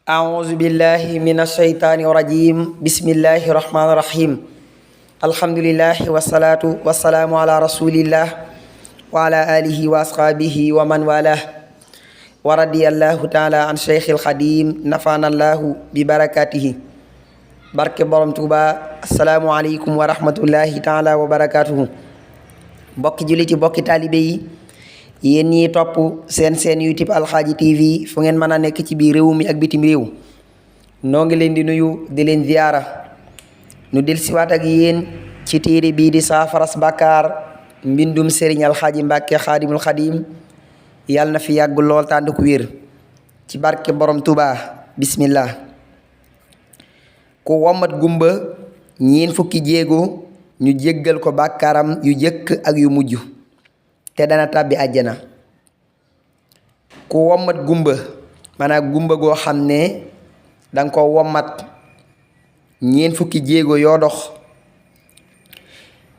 أعوذ بالله من الشيطان الرجيم بسم الله الرحمن الرحيم الحمد لله والصلاة والسلام على رسول الله وعلى آله وأصحابه ومن والاه ورضي الله تعالى عن شيخ الخديم نفعنا الله ببركاته barke borom Tuuba assalaamu aleykum wa rahmatullahi taala wa barakatuhu bokki juliti bokki taalibe yi yéen ñi topp seen YouTube Alxaaji TV fu ngeen mën a nekk ci biir réew mi ak bitim réew noo ngi leen di nuyu di leen ziyaara nu del siwaat ak yéen ci téere bii di saafaras bàkkaar mbindum Sëriñ Alxaaji Mbàkke Xaadimul Xadim yàlla na fi yàgg lool tànd ku wér ci barke borom Tuuba bismillah ku wommat gumba ñeen fukki jéego ñu jéggal ko bàkkaaram yu jëkk ak yu mujj te dana tàbbi àjjana ku wommat gumba maanaam gumba goo xam ne danga ko wommat ñeen fukki jéego yoo dox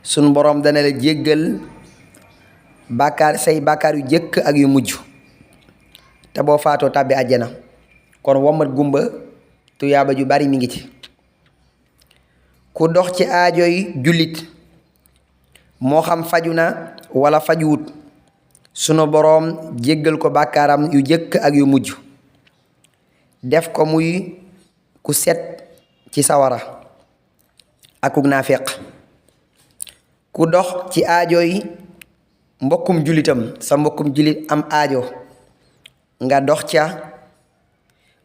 sun boroom dana la jéggal say bàkkaar yu jëkk ak yu mujj te boo faatoo tàbbi àjjana kon wommat gumba tuyaaba ju bari mi ngi ci ku dox ci aajoy jullit moo xam faju na wala fajuwut sunu boroom jéggal ko bàkkaaram yu jëkk ak yu mujj def ko muy ku set ci sawara akuk naafeq ku dox ci aajoy mbokkum jullitam sa mbokkum jullit am aajo nga dox ca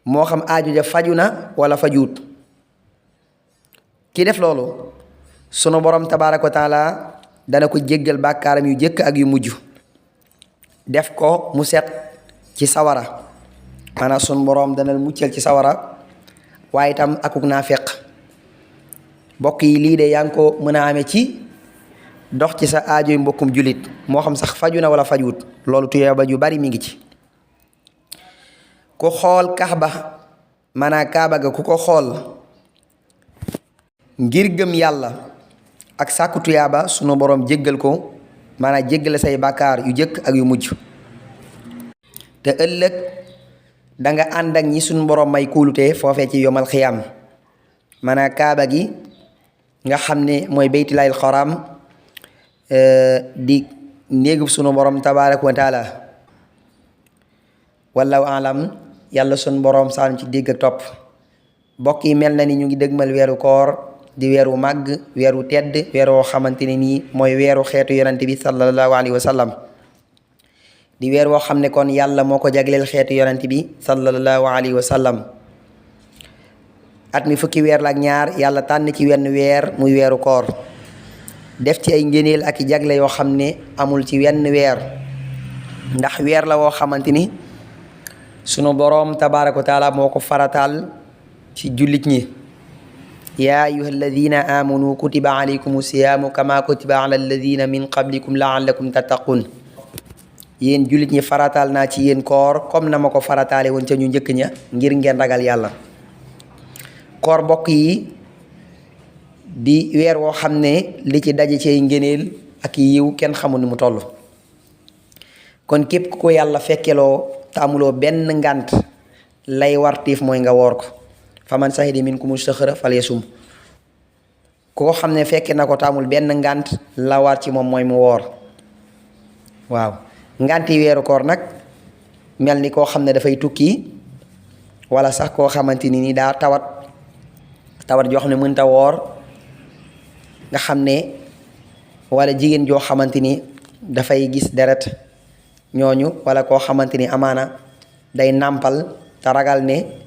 moo xam aajo ja faju na wala fajuwut ki def loolu sunu borom tabaaraka wa taala dana ko jéggal bàkkaaram yu jëkk ak yu mujj def ko mu set ci sawara maanaam sunu borom dana muccal ci sawara waaye itam akuk naafeq mbokk yi lii de yaa ngi ko mën a amee ci dox ci sa aajoy mbokkum jullit moo xam sax faju na wala fajuwut loolu tuyaaba ju bari mi ngi ci ku xool kaaba maanaam kaaba ga ku ko xool ngir gëm yàlla ak sàkku tuyaaba sunu boroom jéggal ko maanaam jéggal say bàkkaar yu jëkk ak yu mujj te ëllëg danga ànd ak ñi sunu boroom may kuulute foofee ci yomal xiyaam maanaam kaaba gi nga xam ne mooy baytullaahil xaram di néegub sunu boroom tabaaraka wa taala wallaahu alam yàlla sunu boroom saan ci dégg ak topp mbokk yi mel na ni ñu ngi dëgmal weeru koor di weeru màgg weeru tedd weeru woo xamante ne nii mooy weeru xeetu yonante bi sallallahu alayhi wa sallam di weer woo xam ne kon yàlla moo ko jagleel xeetu yonante bi sallallahu alayhi wa sallam at mi fukki weer la ak ñaar yàlla tànn ci wenn weer muy weeru koor def ci ay ngëneel ak i jagle yoo xam ne amul ci wenn weer ndax weer la woo xamante ni sunu boroom tabaaraka wa taala moo ko farataal ci jullit ñi yaa ayyuha alladina amanu kutiba alaykum siyaamu kama kutiba ala alladina min qablikum laallakum tattaqun yéen jullit ñi farataal naa ci yéen koor comme na ma ko farataale woon ca ñu njëkk ña ngir ngeen ragal yàlla koor bokk yi di weer woo xam ne li ci daje ci ay ngëneel ak yiw kenn xamul ni mu toll kon képp ku ko yàlla fekkeloo te amuloo benn ngànt lay wartiif mooy nga woor ko faman sahida minkumu shahra falyasum ku ko xam ne fekke na ko taamul benn ngànt la war ci moom mooy mu woor waaw ngànti weeru koor nag mel ni koo xam ne dafay tukki wala sax koo xamante ni daa tawat joo xam ne mënta woor nga xam ne wala jigéen joo xamante ni dafay gis deret ñooñu wala koo xamante ni amaana day nàmpal te ragal ne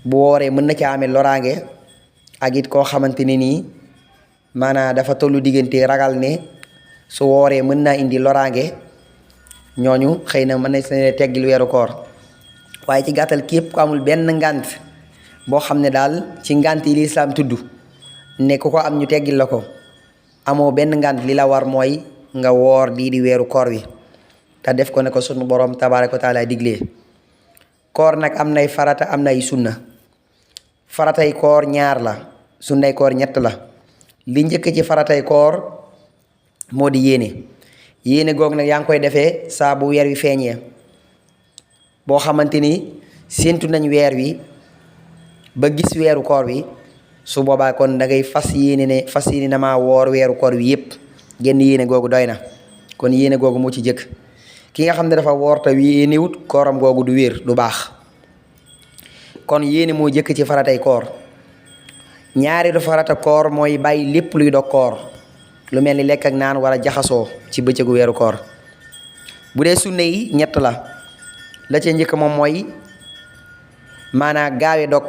bu wooree mën na ca amee loraange ak it koo xamante ne nii maanaam dafa tollu diggante ragal ne su wooree mën naa indi loraange ñooñu xëy na mën na seen teggil weeru koor waaye ci gàttal képp ku amul benn ngànt boo xam ne daal ci ngànt yi lislaam tudd ne ku ko am ñu teggil la ko amoo benn ngànt li la war mooy nga woor lii di weeru koor wi te def ko ne ko sunu boroom tabaaraka wa taala diglee koor nag am nay farata am nay sunna faratay koor ñaar la sunnay koor ñett la li njëkk ci faratay koor moo di yéene goog nag yaa ngi koy defee saa bu weer wi feeñee boo xamante ni séentu nañ weer wi ba gis weeru koor wi su boobaa kon da ngay fas yéene na maa woor weeru koor wi yépp genn yéene googu doy na kon yéene googu moo ci jëkk. ki nga xam ne dafa woor te yéenewut kooram googu du wér du baax kon yéene moo jëkk ci faratay koor. ñaareelu farata koor mooy bàyyi lépp luy dog koor lu mel ni lekk ak naan wala jaxasoo ci bëccëgu weeru koor. bu dee sunne yi ñett la ca njëkk moom mooy maanaa gaawe dog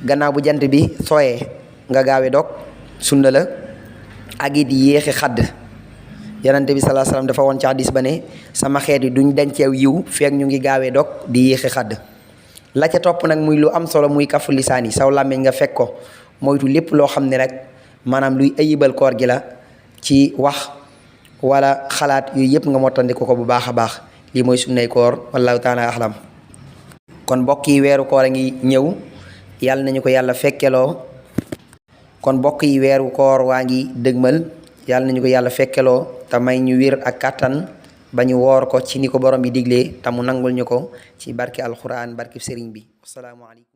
gannaaw bu jant bi sooyee nga gaawe dog sunna la ak it yéexi xadd. yonent bi sallallahu alayhi wasallam dafa woon ci hadis ba ne sama xeet yi duñ denceew yiw feek ñu ngi gaawee dog di yéexi xadd. la ca topp nag muy lu am solo muy kafu lisaan yi saw làmmiñ nga fekk ko moytu lépp loo xam ne rek maanaam luy ayibal koor gi la ci wax wala xalaat yooyu yëpp nga mottandiku ko bu baax a baax. lii mooy sunnay koor wallahu taala axlam. kon mbokk yi weeru koor a ngi ñëw yàlla nañu ko yàlla fekkeloo. kon mbokk yi weeru koor waa ngi dëgmal yàlla nañu ko yàlla fekkeloo te may ñu wér ak kàttan ba ñu woor ko ci ni ko borom bi diglee te mu nangul ñu ko ci barke alquran barke sëriñ bi. assalaamu aleykum.